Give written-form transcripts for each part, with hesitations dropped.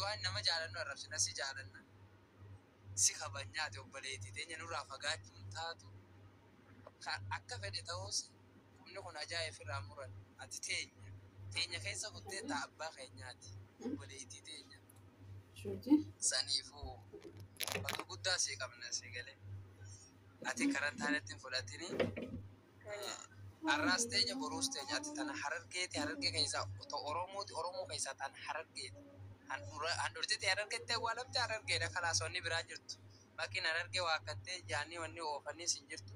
Nuti waan nama jaalannu arrabsina, si jaalanna. Si kabajnyaati obboleettii teenya nurraa fagaachuun taatu. Kan akka fedhe ta'us humni kun ajaa'ib irraa muran. Ati teenya. Teenya keessa kuttee ta'a abbaa keenyaati. Obboleettii teenya. Saniifuu bakka guddaa sii qabna si galee. Ati karaa taanetti hin fudhatini. Har'aas teenya, boruus teenya. Ati tana Harargeeti, Harargee keessaa Oromooti, Oromoo keessaa tan Harargeeti. Handhurtiti Harargeetti awwaalamte, Harargeedha kalaas, wanni biraa jirtu. Makiin Harargee waakkattee jaanii wanni oofaniis hin jirtu.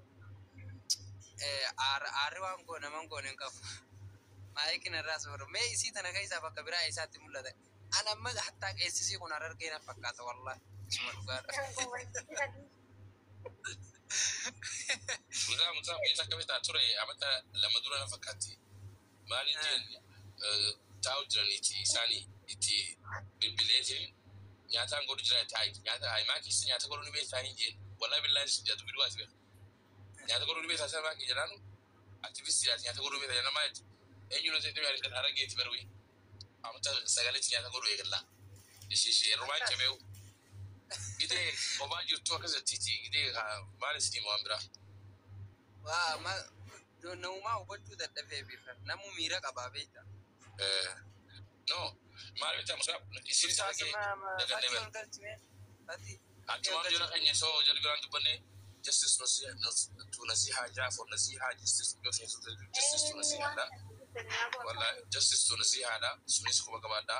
Aarri waan goone naman goone hin qabu. Maayikiin irraa soora. Mee isii tana keessaa bakka biraa isaatti mul'ata? Ana amma hattaa qeessisii kun Harargee na fakkaata, wallaahi. Isuma dhugaadha. Musaa, Musaa, keessa akkamitti ture? Amata 2 dura na fakkaatti. Maali jeen taa'u jiraniiti isaanii itti bilbileetiin nyaataan godhu jira, nyaata himaa keessa nyaata godhu ni beektaa hin jeen. Wallahi billaan isin jaatu biduu ati beeka. Nyaata godhu ni beektaa sana maakii jedhaanu aktivistii nyaata godhu beektaa jedhaan maal eenyu na seetti yaadatan Harargeeti barwee. Amata 9tti nyaata godhu eegallaa. Ishee yeroo cabeewu. Gidee kophaa jirtu akkasatti gidee maal isin himu waan biraa? Waa ma namumaa hubachuu dadhabee bifa namu miira qabaa beekta. No, maal beektaa Musaa, isin isaa kee dagannee bara. Achumaan jala keenya soo jala biraan dubbanne justice to Nasiha jaa, for Nasiha justice, justice to Nasiha dha. Wallahi justice to Nasiha dha. Sunis quba qabaadha.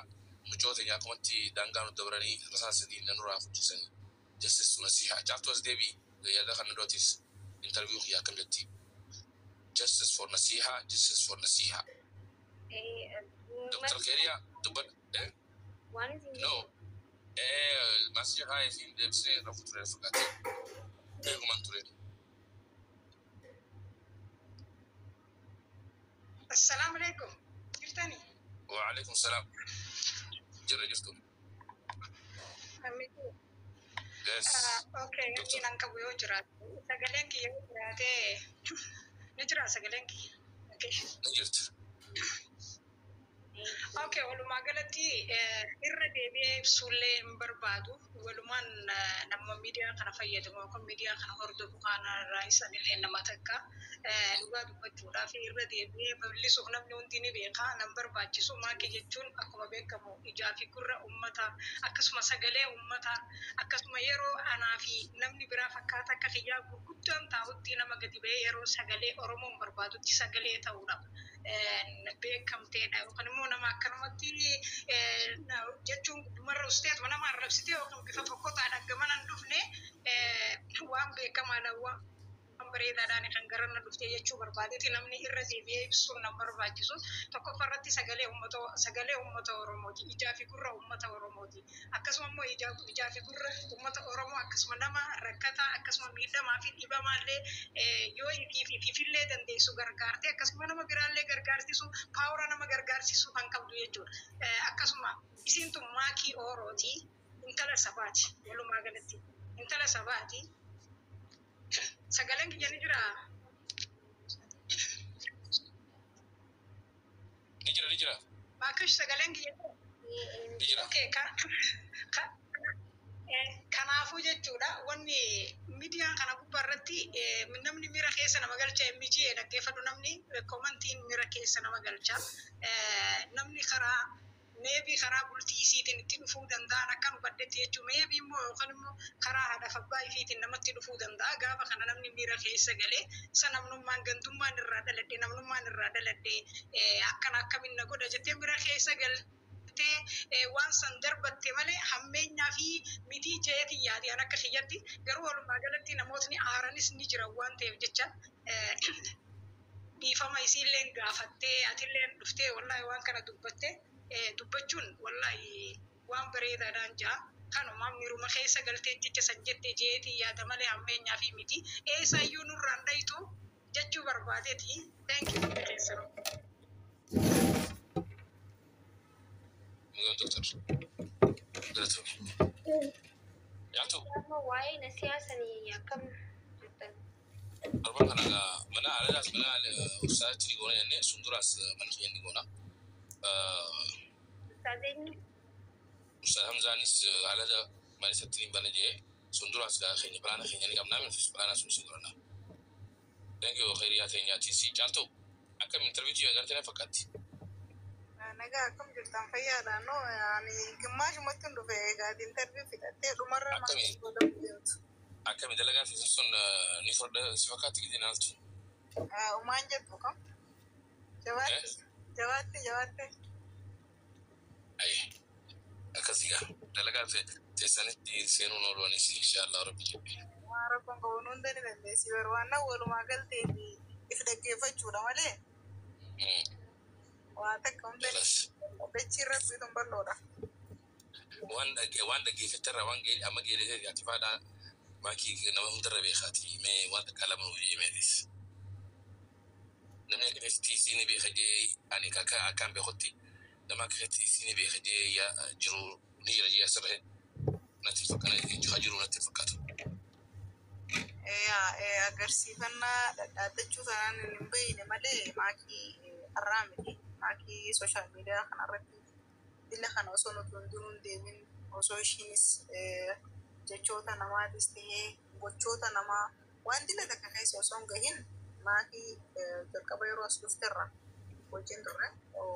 Mucoota keenya akkumatti daangaa nu dabranii rasaasa sadiin nurraa fudhisanii. Justice to Nasiha. Caaltuu as deebii yaada kana dootis interview kiyya akkam jetti. Justice for Nasiha, justice for Nasiha. Dr. Keria dubbadha. Waan isin No. Masjid haa isin deebisee rafu ture fakkaate. Eegumaan ture. Assalaamu alaikum. Jirtani? Waalaikum salaam. Jirra, jirtu. Yes. Okay, Doctor. Nan qabu yoo jiraate. Sagaleen kiyya yoo jiraate, ni jira sagaleen kiyya. Okay. Ni jirti. Okay, walumaa galatti irra deebi'ee ibsuullee hin barbaadu. Walumaan nama miidiyaa kana fayyadamu yookaan miidiyaa kana hordofu kana irraa isanillee nama takka dhugaa dubbachuudhaaf irra deebi'ee babal'isuuf namni hundi ni beeka. Nan barbaachisu. Maakii jechuun akkuma beekamu ijaa fi gurra uummataa, akkasuma sagalee uummataa, akkasuma yeroo anaa fi namni biraa fakkaata akka kiyyaa gurguddaan taa'utti nama gadi ba'ee yeroo sagalee Oromoon barbaadutti sagalee ta'uudha. Beekamteedha yookaan immoo nama akkanumatti jechuun gubbumarra usteetuma nama arrabsitee yookaan bifa fokkotaadhaan gamana hin dhufne, waan beekamaadha, waan bareedaadhaan kan garanna dhufte jechuu barbaadeeti. Namni irra deebi'ee ibsuun nan barbaachisu. Tokkoffaa irratti sagalee uummata Oromooti, ijaa fi gurra uummata Oromooti, akkasuma immoo ijaa fi gurra uummata Oromoo, akkasuma nama rakkataa, akkasuma miidhamaa fi dhibamaallee yoo ifillee dandeessu gargaarte, akkasuma nama biraallee gargaarsisu, power nama gargaarsisu kan qabdu jechuudha. Akkasuma isiin tun maakii Orooti, intala sabaati, walumaa galatti intala sabaati. Sagaleen kiyya ni jiraa? Ni jira, ni jira. Maakish, sagaleen kiyya Ni jira. Okay, kanaafuu jechuudha, wanni miidiyaan kana gubbaa irratti namni miira keessa nama galcha, MG dhaggeeffadhu, namni commentiin miira keessa nama galcha. Namni karaa maybe karaa bultii isiitiin itti dhufuu danda'an akkan hubadhetti jechuudha. Maybe immoo yookaan immoo karaa haadhaaf abbaa ifiitiin namatti dhufuu danda'a. Gaafa kana namni miira keessa galee isa namnummaan gandummaan irraa dhaladhe, namnummaan irraa dhaladhe, akkana akkamiin na godha jettee miira keessa galtee waan san darbatte malee hammeenyaa fi mitii jeetii yaadi an akka kiyyatti. Garuu walumaa galatti namootni aaranis ni jiran waan ta'eef jecha dhiifama isiilleen gaafattee, atilleen dhuftee wallaahi waan kana dubbatte, dubbachuun wallaahi waan bareedaadhaan jaa. Kanuma miiruma keessa galtee jecha san jette jeetii yaada malee hammeenyaa fi miti, eessayyuu nurraan dhayitu jechuu barbaadeeti. Thank you, keessanuu. Doktor. Galatoomii. Yaatu. Amma waa'ee na siyaasanii akkam jettan? Torban kana egaa mana alaas mana ustaazitti ni goona jennee, sun duraas mana keenya ni goona. Ustaaz eenyu? Ustaz Hamzaanis haala maalisatti ni bana jee sun duraas gaa keenya plan keenya ni qabnaa, nutis plan sun si godhanna. Thank you, khayriyaa teenyaati si caaltu akkam interview agartee na fakkaatti. Nagaa, akkam jirtan? Fayyaadha. No, ani gimmaashumatti hin dhufe egaa interview fixattee dhumarra Akkami? Maal godhamu deemtu. Akkami dalagaa keessan sun ni furda si fakkaatti gidi naaltu? Umaan jettu kam? Jabaatti jabaatti jabaatte. Ayi, akkasii gaa dalagaa teessanitti seenuun ooluunis inshallah rabbi jedhe. Waan rakkoon qabu nu hunda ni dandeessi. Barbaannaa walumaa galtee fi if dhaggeeffachuudha malee waa takka hunda Galas. Dachiin rabbii tun bal'oodha. Waan dhaggeeffatterraa waan geele amma geeletee ati faadhaa maakii nama hundarra beekaati mee waan takka lama hojii meetis. Namni akka keessatti isii ni beeka jee ani akka akkaan beekutti nama akka keessatti isii ni beeka jee yaa jiru ni jira jee asirra natti fakkaatu jiru natti fakkaatu. Yaa agarsiifannaa dhadhaaddachuu sanaan hin beekne malee maakii har'aa miti. Maakii social media kanarratti dila kana osoo nuti hundinuu hin deemin, osoo ishiinis jechoota namaatis ta'ee gochoota namaa waan dila takka keessa osoo hin gahin, maakii jalqaba yeroo as dhufterra wajjin turre,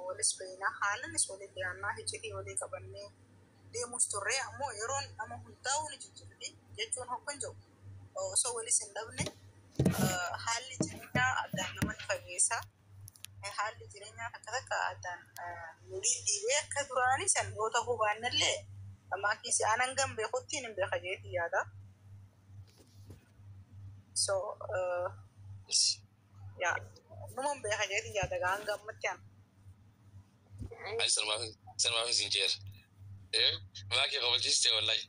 walis beeknaa, haalanis waliin dhiyaannaa, hiccitii walii qabannee deemus turre. Ammoo yeroon nama hundaa'uu ni jijjiirti jechuun hoggan jiru osoo walis hin dhabne haalli jireenyaa addaan namatti fageessa. Haalli jireenyaa takka takka addaan nu dhidhiibee akka duraanii san yoo ta'uu baannellee maakii si aanan gan beekuttiin hin beeka jeetii yaada. So yaa numa hin beeka jeetii yaada gaa hanga ammatti ana. Ani sanumaaf isin jeera. Maakii qobalchiiste wallahi.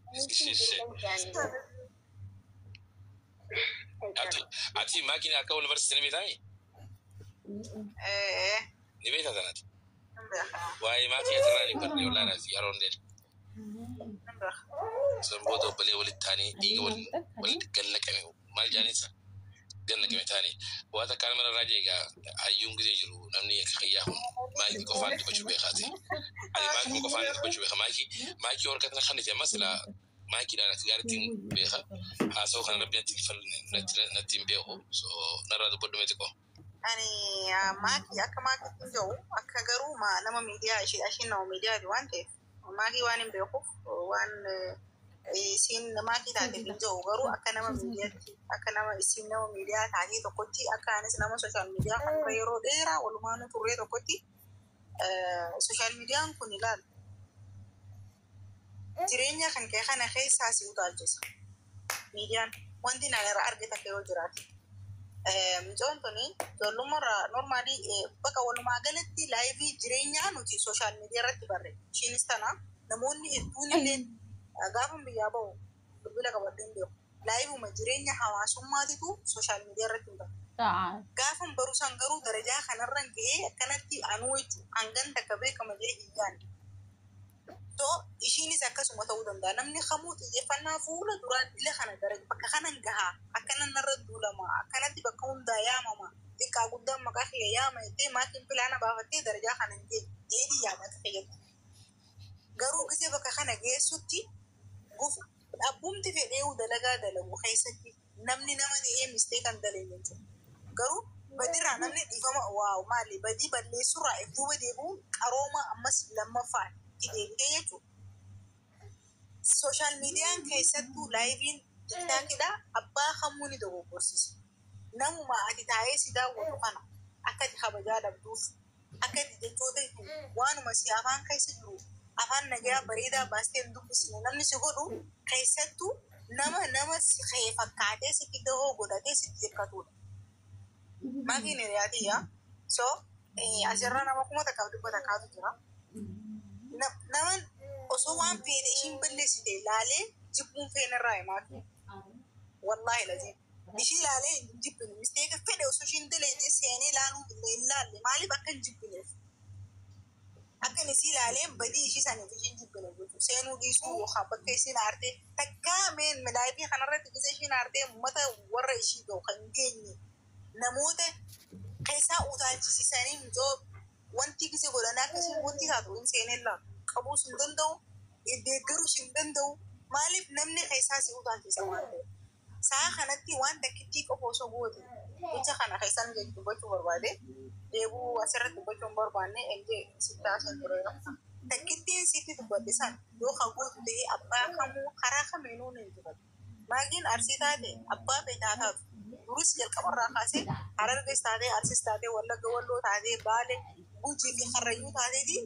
Ati maakiin akka wal barsiiste ni beektaa? Ee. Ni beektaa sanaati? Hin beeka. Waa'ee maatii asirraa ni barree wallahi naaf yeroo hundee. Hin beeka. San booda obbolee walitti taanee dhiiga wal gannaqame maal jaanisa gannaqame taane waa takka nama irraa jeegaa hayyuun gisee jiru namni akka kiyyaa kun maayikii qofaan dubbachuu beekaati. Ani maayikii qofaan dubbachuu beeka, maayikii warqatna kan iti amma sila maayikiidhaan akka gaariitti beeka, haasa'u kana rabbi natti hin natti hin beeku, so narraa dubbadhu mee xiqqoo. Ani maakii akka maakiitti hin jiru, akka garuu nama miidiyaa ishee ishiin nama miidiyaati waan ta'eef maakii waan hin beekuuf waan isiin maakii taateef hin jiru, garuu akka nama miidiyaatti, akka nama isiin nama miidiyaa taatee tokkotti, akka anis nama social media kan yeroo dheeraa walumaanuu turree tokkotti, social mediaan kun ilaal jireenya kan kee kana keessaa si utaalchisa. Miidiyaan wanti naan irraa arge takka yoo jiraate. Mucoon tuni ijoollummaarraa normally bakka walumaa galatti life jireenyaa nuti social media irratti barre. Ishiinis tana namoonni hedduun illee gaafa biyyaa bahu bilbila qabadhee hin beeku. Lifeuma jireenya hawaasummaatitu social media irratti hin baru. Gaafa baru san garuu darajaa kanarra gahee akkanatti anuu jechuun hangan takka beekama jee hin yaadne. So ishiinis akkasuma ta'uu danda'a. Namni kamuu xiyyeeffannaa fuula duraa dila kana gara bakka kanan gahaa, akkanan narra duulama, akkanatti bakka hundaa yaamama, xiqqaa guddaan maqaa kiyya yaama jettee maatiin plan baafattee darajaa kana hin geenye jeedii yaada akka fayyadu. Garuu gisee bakka kana geessutti gufu abbumti fedhee dalagaa dalagu keessatti namni nama ta'ee mistee kan dalage jechuudha. Garuu badirraa namni dhiifama waaw maali badii balleessurraa if duuba deebi'uun qarooma ammas lammaffaa itti deebitee jechuudha. Social mediaan keessattuu liveiin TikTokidha abbaa kamuu ni dogoggorsiisa. Namuma ati taa'ee si daawwatu kana akka ati kabajaa dhabduuf, akka ati jechoota waanuma si afaan keessa jiru afaan nagayaa bareedaa baastee hin dubbisne namni si godhu, keessattuu nama nama si ka'e fakkaatee sitti dahoo godhatee sitti hirkatudha. Maatiin hiriyaatiyyaa. So asirra nama 1000-100,000 jira. Nama osoo waan feete ishiin balleessite laalee jibbuun feenarraa himaa. Wallaahi lazim. Ishii laalee hin jibbine, mistake fedhe osoo ishiin daleete seenee laaluu hin laalle, maaliif akka hin jibbineef. Akka inni isii laalee badii ishii saniif ishiin jibbine jechuudha. Seenuu dhiisuu yookaan bakka isiin aartee takkaa meen live kanarratti gisa ishiin aartee uummata warra ishii ga'u kan geenye namoota keessaa utaalchisisanii mijoo wanti gise godhanii akkasii wanti taatu hin seenee laalu qabuus hin danda'u. Deeggaruus hin danda'u. Maaliif namni keessaa si utaalchisa waan ta'eef. Sa'a kanatti waan takkittii qofa osoo goote jecha kana keessaan dubbachuu barbaade deebuu asirratti dubbachuu hin barbaanne eegee sitti haasa'u tureera. Takkittiin sitti dubbadhe san yoo kan gootu ta'e abbaa kamuu karaa kamiinuu ni injifatu. Maagiin arsii taate abbaa feetaa taatu duris jalqabarraa kaasee harargees taatee arsiis taatee wallagga walloo taatee baale gujii fi karrayyuu taateeti.